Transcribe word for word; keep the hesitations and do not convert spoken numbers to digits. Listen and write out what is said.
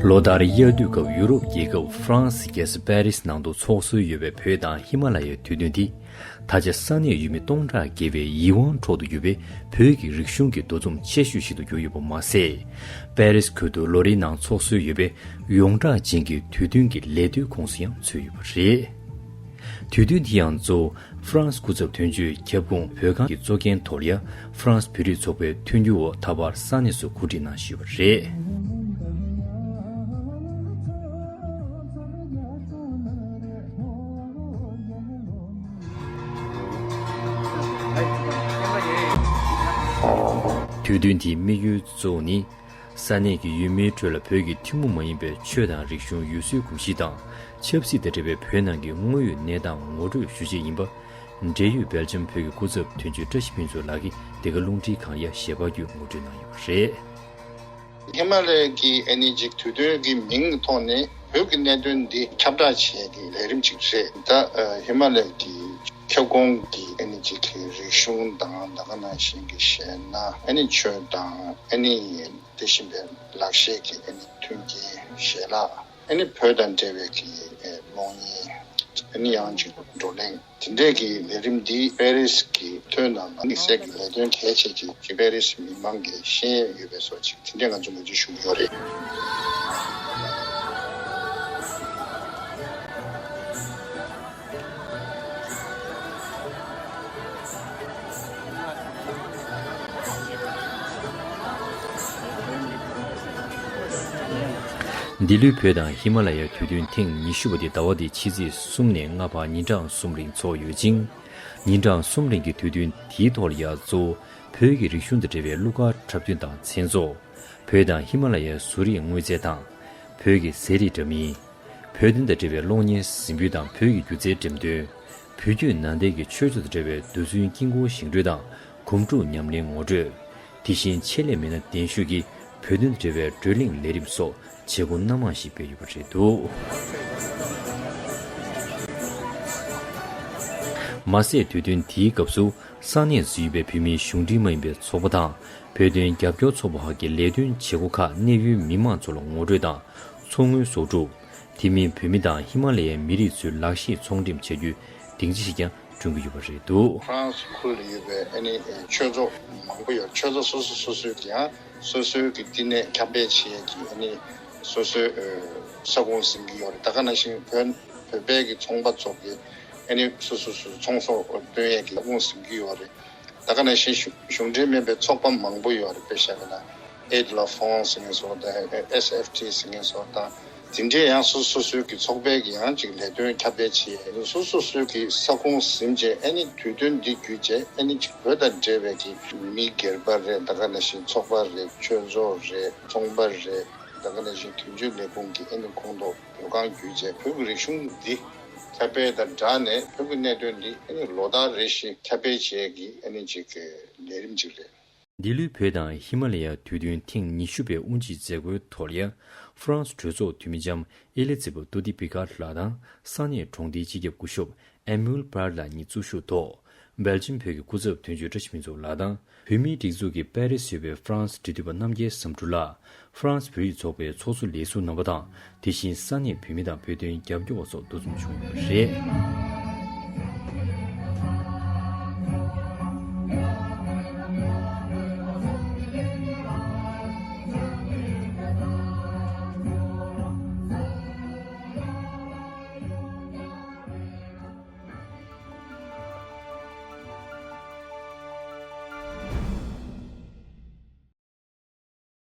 ལོ་ལྟར་དབྱར་དུས་སྐབས་ཡུ་རོབ་རྒྱལ་ཁབ་ཧྥ་རན་སི་རྒྱལ་ས་པེ་རིས་ནང་དུ་འཚོགས་སྲོལ་ཡོད་པའི་བོད་དང་ཧི་མ་ལ་ཡའི་དུས་སྟོན་འདི། ད་ཆ་ས་གནས་ཡུལ་མི་སྟོང་ཕྲག་བརྒལ་བའི་ཡིད་དབང་འཕྲོག་ཏུ་གྱུར་པའི་བོད་ཀྱི་རིག་གཞུང་གི་འདུ་འཛོམས་ཆེ་ཤོས་ཤིག་ཏུ་གྱུར་ཡོད་པ་མ་ཟད། པེ་རིས་ཁུལ་དུ་ལོ་རེའི་ནང་འཚོགས་སྲོལ་ཡོད་པའི་ཡོངས་གྲགས་ཅན་གྱི་དུས་སྟོན་གྱི་ལས་དོན་ཁོངས་སུ་ཡང་ཚུད་ཡོད་པ་རེད། དུས་སྟོན་འདི་ཡང་གཙོ་བོ་ཧྥ་རན་སི་སྐུ་ཚབ་དོན་གཅོད་ཁྱབ་ཁོངས་བོད་ཁང་གི་གཙོ་འགན་ཐོག་ལ་ཡ་ཧྥ་རན་སི་བོད་རིགས་ཚོགས་པའི་མཐུན་འགྱུར་འོག་ད་བར་ས་གནས་སུ་གོ་སྒྲིག་གནང་བཞིན་ཡོད་པ་རེད། དུས་སྟོན་དེའི་དམིགས་ཡུལ་གཙོ་བོ་ནི། ས་གནས་ཀྱི་ཡུལ་མིའི་ཁྲོད་ལ་བོད་ཀྱི་ཐུན་མོང་མ་ཡིན་པའི་ཆོས་དང་རིག་གཞུང་། ཡུལ་སྲོལ་གོམས་གཤིས་དང་ཆབ་སྲིད་དང་འབྲེལ་བའི་བོད་ནང་གི་དངོས་ཡོད་གནས་སྟངས་ངོ་སྤྲོད་ཞུ་ཆེད་ཡིན་པ། འབྲེལ་ཡོད་སྦེལ་ཇམ་བོད་ཀྱི་སྐུ་ཚབ་དོན་གཅོད་བཀྲ་ཤིས་ཕུན་ཚོགས་ལགས་ཀྱིས་འདི་ག་རླུང་འཕྲིན་ཁང་ལ་ཞལ་པར་བརྒྱུད་ངོ་སྤྲོད་གནང་ཡོད་པ་རེད། ཧི་མ་ལ་ཡའི་ཨ་ནི་ཅིག་དུས་སྟོན་གྱི་མིང་གི་ཐོག་ནས་བོད་ཀྱི་གནད་དོན་འདི་ཁྱབ་བསྒྲགས་བྱེད་ཀྱི་ལས་རིམ་ཅིག་རེད། ད་ཧི་མ་ལ་ཡའི་ཁྱབ་ཁོངས་ཀྱི་ཨ་ནི་ཅིག་གི་རིག་གཞུང་དང་། ད་ག་ནང་བཞིན་གྱི་གཞས་སྣ། ཨ་ནི་ཆོས་དང་། ཨ་ནི་དེ་བཞིན་པའི་ལག་ཤེས་ཀྱི་ཨ་ནི་མཐུན་རྐྱེན། ཞལ་ལག་ཨ་ནི་བོད་དང་འབྲེལ་བའི་གི་ཨེ་གློག་བརྙན། ཨ་ནི་ཡང་ཅིག་བགྲོ་གླེང་དེ་འདྲས་ཀྱི་ལས་རིམ་འདི་པེ་རིས་ཀྱི་ཐོན་ནང་ལ་དམིགས་བསལ་གྱི་ལས་དོན་གལ་ཆེ་ཅིག་ཅིག་པེ་རིས་མི་མང་གིས་ཤེས་ཡོན་ཡོད་པའི་བཟོ་ཅིག་དེ་འདྲས་ང་ཚོ་ངོས་འཛིན་ཞུ་གི་ཡོད་རེད། འདི་ལོའི་བོད་དང་ཧི་མ་ལ་ཡའི་དུས་སྟོན་ཐེངས་ཉི་ཤུ་པ་དེ་ཟླ་བ་འདིའི་ཕྱི་ཚེས་གསུམ་ནས་ལྔ་བར་ཉིན་གྲངས་གསུམ་རིང་འཚོགས་ཡོད་ཅིང་། ཉིན་གྲངས་གསུམ་རིང་གི་དུས་སྟོན་དེའི་ཐོག་ལ་ཡ་གཙོ་བོ་བོད་ཀྱི་རིག་གཞུང་དང་འབྲེལ་བའི་གླུ་གར་འཁྲབ་སྟོན་དང་མཚན་ཚོགས། བོད་དང་ཧི་མ་ལ་ཡའི་བཟོ་རིག་དངོས་རྫས་དང་། བོད་ཀྱི་ཟས་རིགས་འདྲ་མིན། བོད་དོན་དང་འབྲེལ་བའི་གློག་བརྙན་གཟིགས་འབུལ་དང་བོད་ཀྱི་སྒྱུ་རྩལ་འགྲེམས་སྟོན། བོད་བརྒྱུད་ནང་བསྟན་གྱི་ཆོས་ཕྱོགས་དང་འབྲེལ་བའི་རྡུལ་ཚོན་དཀྱིལ་འཁོར་བཞེངས་སྐྲུན་དང་སྒོམ་སྒྲུབ་ཉམས་ལེན་ངོ་སྤྲོད། དེ་བཞིན་ཆེད་ལས་མི་སྣ་གདན་ཞུས་ཀྱིས་བོད་དོན་དང་འབྲེལ་བའི་བགྲོ་གླེང་ལས་རིམ་སོགས་བྱེད་སྒོ་སྣ་མང་ཞིག་སྤེལ་ཡོད་པ་རེད་འདུག། མ་ཟད་དུས་སྟོན་དེའི་སྐབས་སུ་ས་གནས་སུ་ཡོད་པའི་བོད་མིའི་གཞུང་འབྲེལ་མ་ཡིན་པའི་ཚོགས་པ་དང་བོད་དོན་རྒྱབ་སྐྱོར་ཚོགས་པ་ཁག་གི་ལས་དོན་བྱེད་སྒོ་ཁག་གནས་ཡུལ་མི་མང་ཚོ་ལ་ངོ་སྤྲོད་དང་ཚོགས་དངུལ་གསོག་སྒྲུབ། དེ་མིན་བོད་མི་དང་ཧི་མ་ལ་ཡའི་མི་རིགས་ཚོའི་ལག་ཤེས་ཚོང་འགྲེམས་བྱ་རྒྱུའི་སྡིངས་ཆ་ཞིག་ཀྱང་བསྐྲུན་གྱི་ཡོད་པ་རེད་འདུག། ཧྥ་རན་སི་ཁུལ་ལ་ཡོད་པའི་ཨ་ནི་ཆོས་ཚོགས་མང་པོ་ཡོད། ཆོས་ཚོགས་སོ་སོ་སོ་སོའི་ཀྱང་སོ་སོའི་ཀྱི་བསྟི་གནས་ཁྱབ་སྤེལ་བྱེད་ཡས་ཀྱི་ཨ་ནི་སོ་སོའི་ས་ཁོངས་ཟིན་གྱི་ཡོད་རེད། ད་ག་ནང་བཞིན་བོད་བོད་པའི་ཀྱི་ཚོང་པ་ཚོ་གི་ཨ་ནི་སོ་སོ་སོ་ཚོང་ཟོག་སྟོན་ཡས་ཀྱི་ས་ཁོངས་ཟིན་གྱི་ཡོད་རེད། ད་ག་ནང་བཞིན་གཞུང་གཞུང་འབྲེལ་མིན་པའི་ཚོགས་པ་མང་པོ་ཡོད་རེད། དཔེ་བཞག་ན་ཨེད་ལ་ཧྥོང་ཟེར་མཁན་ཚོ་དང་ཨེས་ཨེཕ་ཊི་ཟེར་མཁན་ཚོ་དང་། དེ་འདྲའི་ཡང་སོ་སོ་སོའི་གི་ཚོགས་པའི་གི་ཡང་ཅིག་ལས་དོན་ཁྱབ་སྤེལ་བྱེད། སོ་སོ་སོའི་གི་ས་ཁོངས་ཟིན་བྱས་ཨ་ནི་དུས་སྟོན་འདི་བརྒྱུད་བྱས་ཨ་ནི་ཅིག་བོད་དང་འབྲེལ་བའི་གི་མི་སྒེར་པ་རེད། ད་ག་ནང་བཞིན་ཚོགས་པ་རེད། ཆོས་ཚོགས་རེད། ཚོང་པ་རེད། ད་ག་ནང་བཞིན་དོན་གཅོད་ལས་ཁུངས་ཀྱི་ཨ་ནི་ཁོངས་གཏོགས་བོད་ཁང་བརྒྱུད་བྱས་བོད་ཀྱི་རིག་གཞུང་འདི་ཁྱབ་སྤེལ་དང་སྦྲགས་ནས་བོད་ཀྱི་གནད་དོན་འདི་ཨ་ནི་ལོ་ལྟར་རེ་བཞིན་ཁྱབ་སྤེལ་བྱེད་ཀྱི་ཨ་ནི་ཅིག་གི་ལས་རིམ་ཅིག་རེད། འདི་ལོའི་བོད་དང་ཧི་མ་ལ་ཡ་དུས་སྟོན་ཐེངས་ཉི་ཤུ་པའི་དབུ་འབྱེད་མཛད་སྒོའི་ཐོག་ལ་ཡ། ཧྥ་རན་སི་གྲོས་ཚོགས་འཐུས་མི་ལྕམ་ཨེ་ལི་ཛི་བྷེ་ཏུ་ཏི་པི་ཀར་ལགས་དང་ས་གནས་གྲོང་སྡེའི་སྤྱི་ཁྱབ་སྐུ་ཞབས་ཨེ་མུལ་པར་ལགས་གཉིས་གཙོ་བཞུགས་ཐོག་སྦེལ་ཇམ་བོད་ཀྱི་སྐུ་ཚབ་དོན་གཅོད་བཀྲ་ཤིས་ཕུན་ཚོགས་ལགས་དང་། བོད་མིའི་སྒྲིག་འཛུགས་ཀྱི་པེ་རི་སི་ཡོད་པའི་ཧྥ་རན་སི་འབྲེལ་མཐུད་པ་རྣམ་རྒྱལ་བསམ་གྲུབ་ལགས། ཧྥ་རན་སི་བོད་རིགས་ཚོགས་པའི་ཚོགས་གཙོ་ལས་ཟུར་རྣམ་པ་དང་། དེ་བཞིན་ས་གནས་བོད་མི་དང་བོད་དོན་རྒྱབ་སྐྱོར་བ་སོགས་འདུ་འཛོམས་བྱུང་ཡོད་པ་རེད།